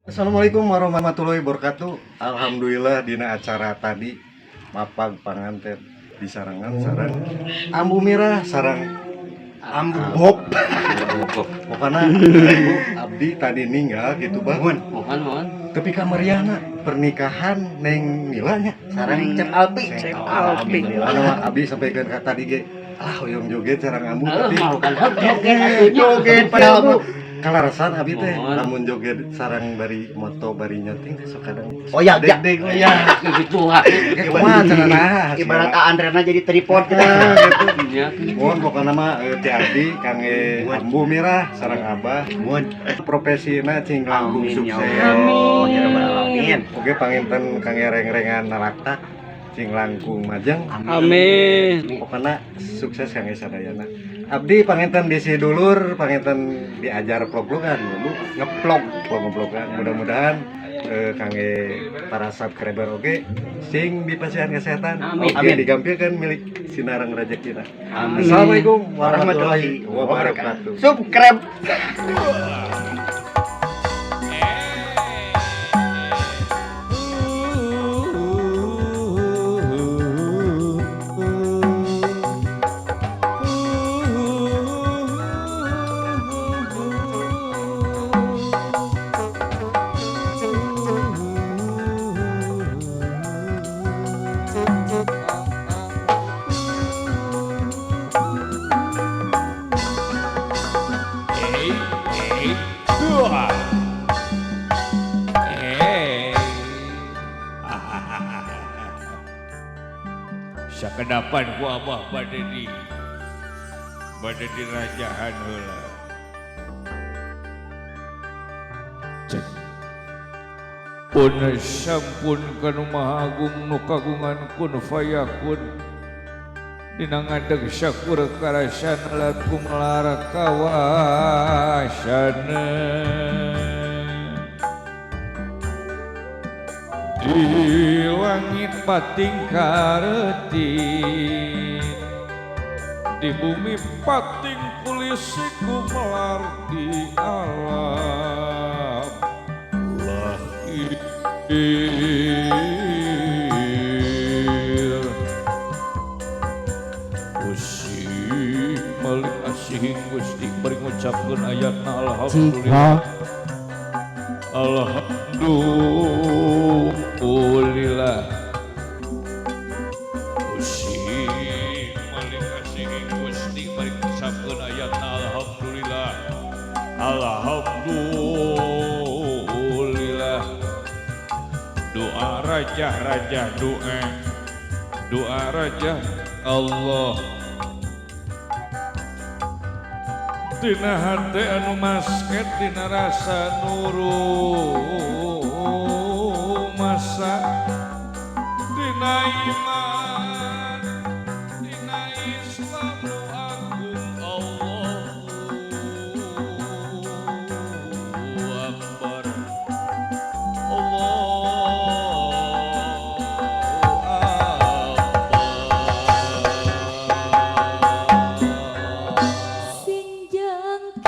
Assalamualaikum warahmatullahi wabarakatuh. Alhamdulillah, dina acara tadi mapag panganten disarengan sareng Ambu Mirah sareng Ambu Bob. Pokoknya Ibu abdi tadi ninggal gitu, Bang. Mohon, mohon. Tapi kamariana pernikahan Neng Mila nya Sareng Cep Alpi. Cep Alpi. Anu abdi sampaikan ka tadi ge, ah, hoyong joget sareng Ambu, tapi mau kan joget atuh nya. Joget padahal mah kalarasan abi teh Mohon. Lamun joget sareng bari moto bari nyeting teh sok kadang Oh ya, ya. deg-deg, oh ya. Gitu ah. Kumaha cenah, nah. Ibarat Andrena jadi tripod gitu. Gitu. Nya. Mohon, pokokna mah ti abdi kangge Ambu Mirah sareng Abah. Mohon. Profesina cing langkung Amin ya sukses. Allah. Ya Rabbal Alamin. Oke, panginten kangge reng-rengan nalaktak cing langkung majeng. Amin. Pokoknya sukses kangge sadayana. Abdi panginten di dulur, panginten diajar vlog-vlogan Bu, ngevlog, vlog-vlogan. Mudah-mudahan kangge para subscriber oke sing dipasihan kesehatan. Amin. Oke, Amin. digampilkan milik sinareng rezekina. Amin. Assalamualaikum warahmatullahi wabarakatuh. Subscribe. Eh, eh, dua. Eh. Sakedapan ku abah bade di rajahan heula. Cek. Pun sampun kanu Maha Agung nu kagungan kun fayakun. Dina ngadeg syakur karasan lan gumelar kawasana. Di langit pating karetin, di bumi pating kulisi gumelar di alam lahir. Gusti melik asihing Gusti bari ngucapkeun ayatna alhamdulillah, alhamdulillah. Gusti melik asihing Gusti bari ngucapkeun ayatna alhamdulillah, alhamdulillah. Doa raja-raja, doa doa raja Allah. Dina hate anu masket, dina rasa nuru masa, dina iman, dina Islam nu agung. Allahu Akbar, Allahu Akbar. Sing jangkirung.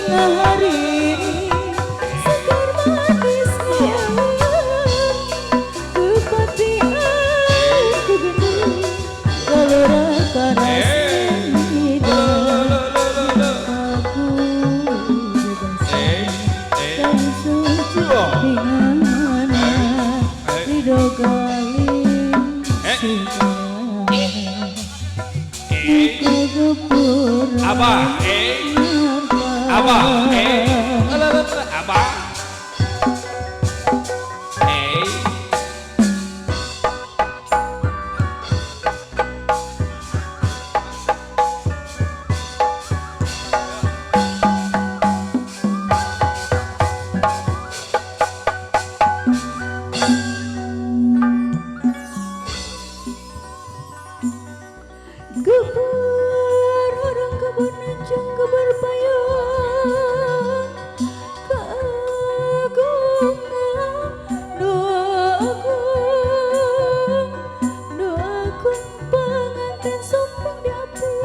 Ngahariring segar manis ngalian kepatihan ku gendut kalora karasmida aku bebas dan suci dimana ridho galing Abah, Abah, Abah, Gebar orang kebun jeung gebar payung keagungan doaku doaku panganten sompong di api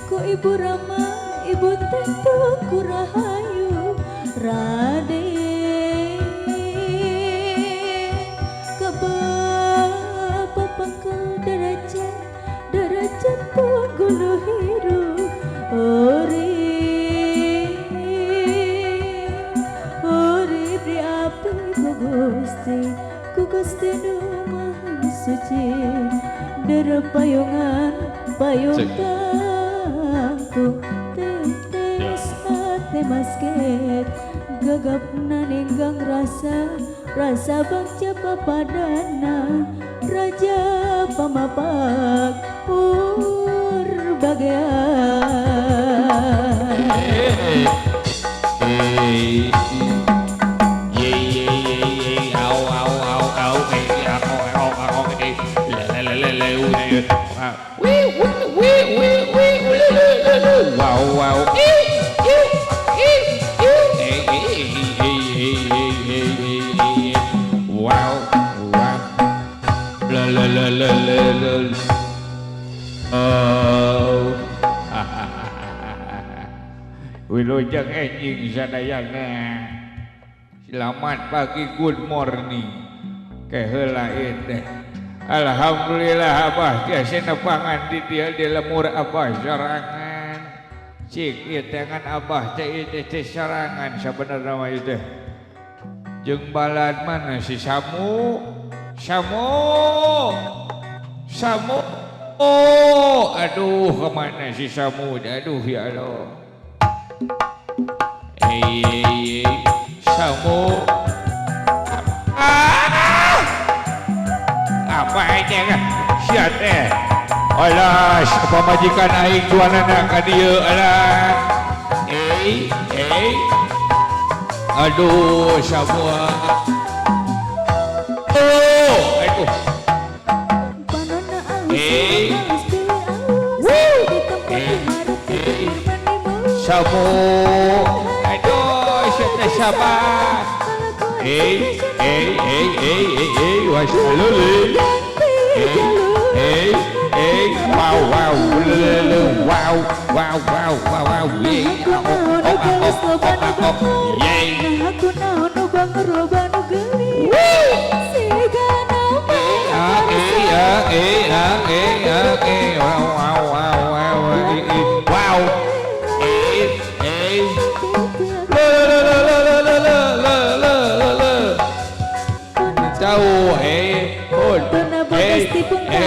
ku ibu Rama ibu tentu ku rahayu Raden ke bapa pangkal derajat derajat penggulu hirup ori ori di api ku Gusti nu Maha Suci derpayungan payung kangkung tetes ate basket gagap ninggang rasa rasa bagja papadana raja pamapak purbagean. Wow wow. Wow wow. La la la la la la. Oh. Wilujeng enjing sadayana. Selamat pagi, good morning. Keheula ieu teh. Alhamdulillah abah tiasa nepangan di dieu di lemur abah sorangan. Cik ieu teh ngan abah teh ieu teh sorangan sabenerna mah ieu teh. Jeung balad mana si Samu? Samu. Samu. Oh, aduh kemana si Samu? Aduh ya Allah. Samu. Ah! Apa aja kan? Sia teh. Alah, pamajikan aing duanana ka dieu alah. Aduh, Samu. Oh, aduh. Samu. Aduh, sia siapa? Wasaluli. Wow, wow, wow, wow, wow, wow, wow, Aku naon nu banger loba nu geulis siga Wow, wow, wow, wow, wow. Jauh, wow, au, au, au, au, au, au, au, au.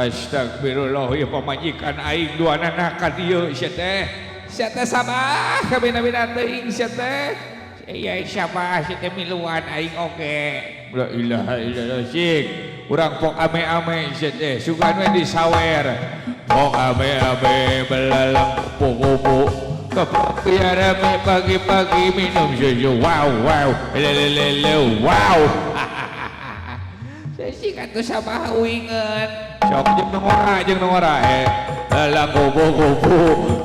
Astagfirullah, ya pamajikan aing dua anak ka dieu sia teh. Sia teh sabah kabina-bina teuing sia teh. Iya siapa sia teh miluan aing oge. La ilaha illallah sik. Urang pok ame-ame sia teh sugan we disawer. Pok ame-ame belalang kupu-kupu. Kepiara rame pagi-pagi minum susu. Wow wow lelelele wow. Sing atuh sabaha uingeun. Sok jeung nu ngora Lah kubu-kubu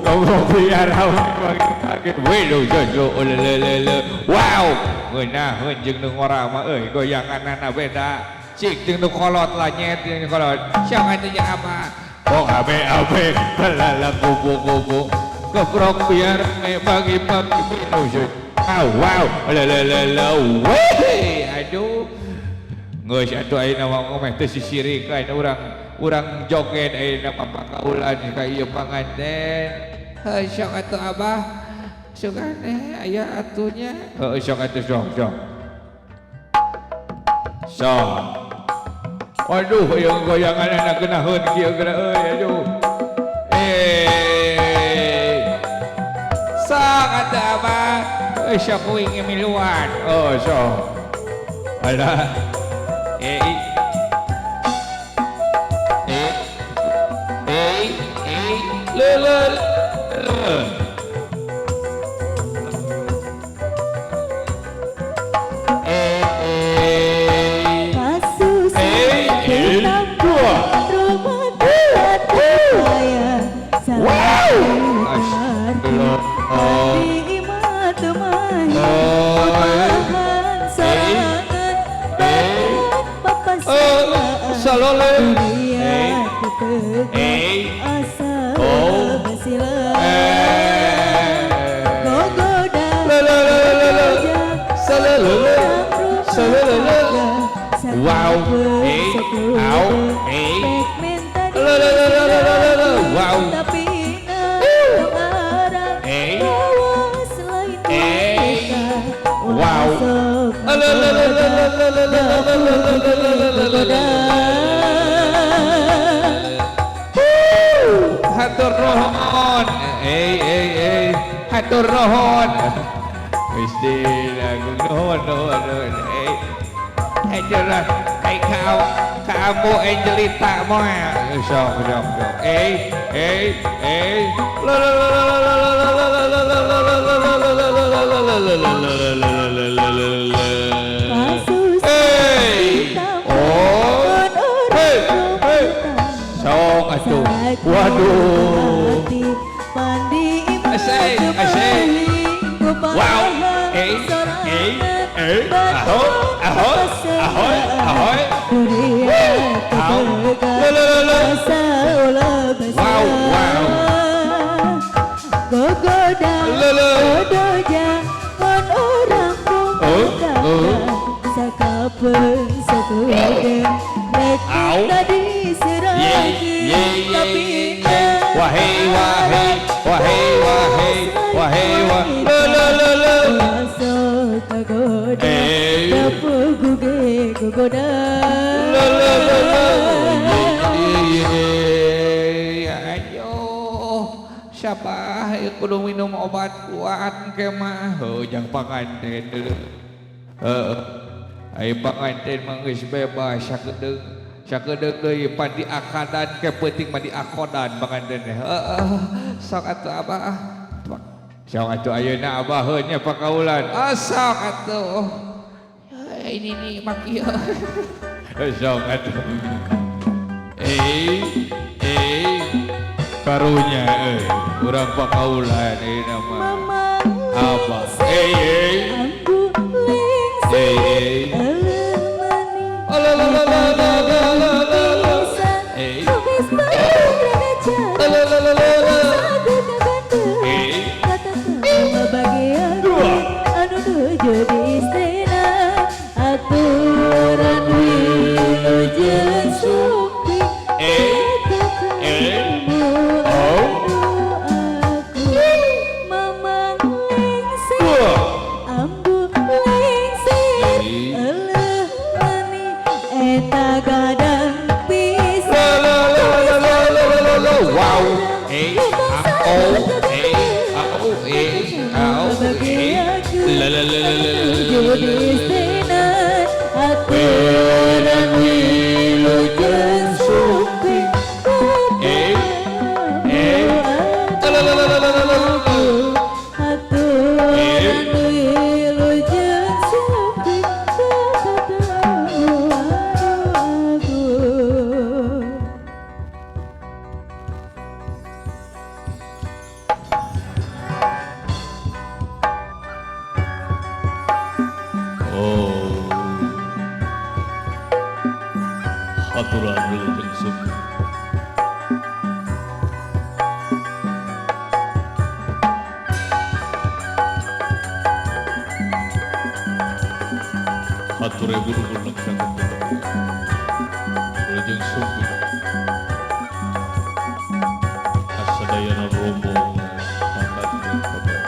goblok biar pagi-pagi. Wilujeng lele. Wow, ngeunaheun jeung nu ngora mah euy goyanganana beda. Cik jeung nu kolot lah nyet jeung nu kolot. Sok atuh jeung apa? Oh abe abe lala kubu-kubu goblok biar pagi-pagi wilujeng. Wow, wow, lele lele. Weh, aduh. Geus atuh ayeuna mah ngomeh teu sisirikan urang joget ayeuna papakaulan ka ieu panganten. Heuh sok atuh abah. Sugane aya atuhnya. Heuh sok atuh sok sok. Sok. Waduh ieu goyanganna geunaheun kieu geura euy aduh. Sok atuh abah. Heuh sok uing miluan. Oh sok. Alah. Le le le. Kasus Wow. Wow, au, wow, wow, hatur nuhun, hatur nuhun, Gusti lagu nuhun nuhun nuhun, ajalah, kau kamu Angelita moal, sok sok sok, sok atuh, waduh, asik asik, wow, ahoy ahoy ahoy ahoy, wow wow, wahai wahai wahai wahai wahai wah le le le le le le le ayo siapa kudu minum obat kuat ke mah heuh jang panganten heeh ai panganten mah geus bebas sakedeung sakedeung deui pan diakadan ke peuting mah diakodan panganten heeh sok atuh abah sok atuh ayeuna abah heuh nya pakaulan sok atuh ini nih mak ieu sok atuh karunya urang pakaulan ayeuna mah abah Aturan wilujeng sumping. Hatur ribu nuhun sangat wilujeng sumping. Kasadayana rombongan panganten kabar.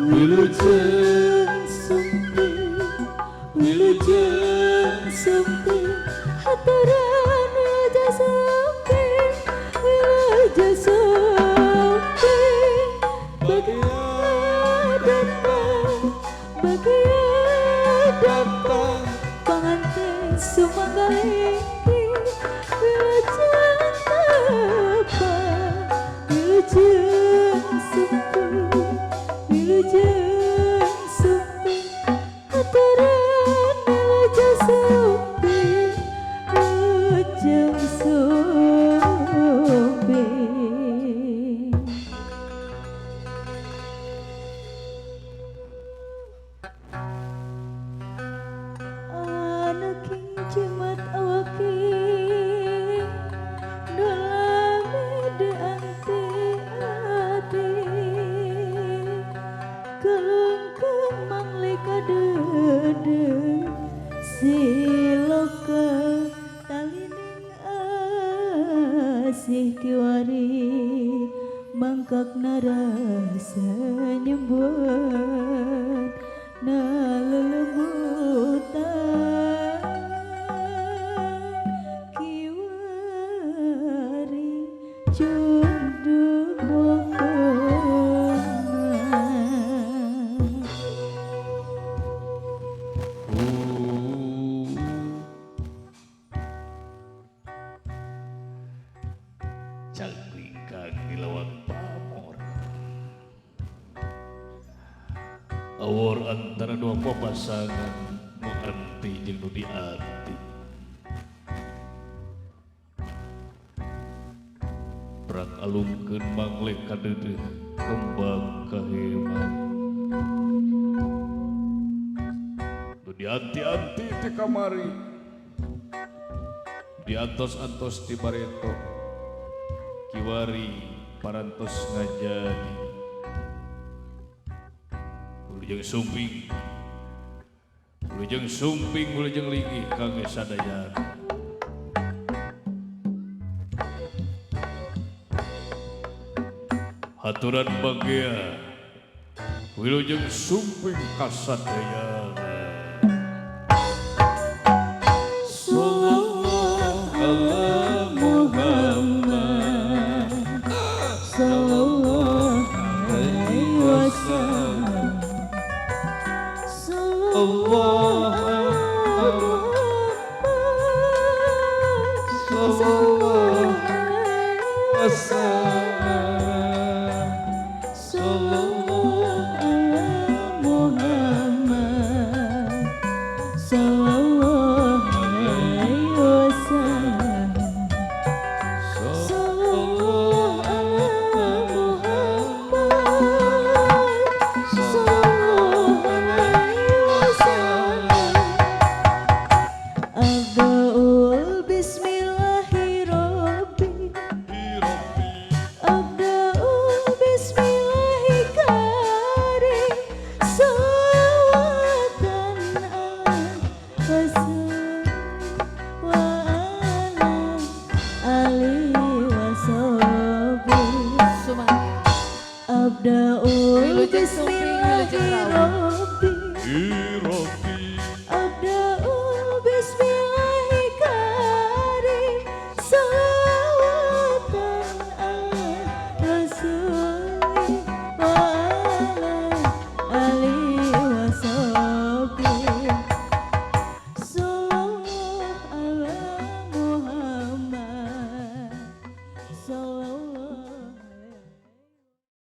Wilujeng sumping, wilujeng sumping, haturan wilujeng sumping, wilujeng sumping. Bagia datang, bagia datang, panganten sumanggalingking, wilujeng tepang, wilujeng sumping, wilujeng sumping, haturan wilujeng sumping, wilujeng sumping. Anu king jimat awaki, dolami de anti ati, kelungkung mangleka dede, siloka talining asih kiwari, mangkak narasa nyembuhan na lelembutan kiwari cunduk wakona. Cangkrikan di lawang pamor. Awor antara dua papasangan nu anti jeung nu dianti. Prak alungkeun manglek kadeudeuh kembang kahemat. Nu dianti-anti teh kamari. Diantos-antos ti bareto. Kiwari parantos ngajadi. Wilujeng sumping, wilujeng sumping, wilujeng linggih kangge sadayana. Haturan bagea, wilujeng sumping kasadayana. Sallallahu ala Muhammad, sallallahu alaihi wasallam. Sallallahu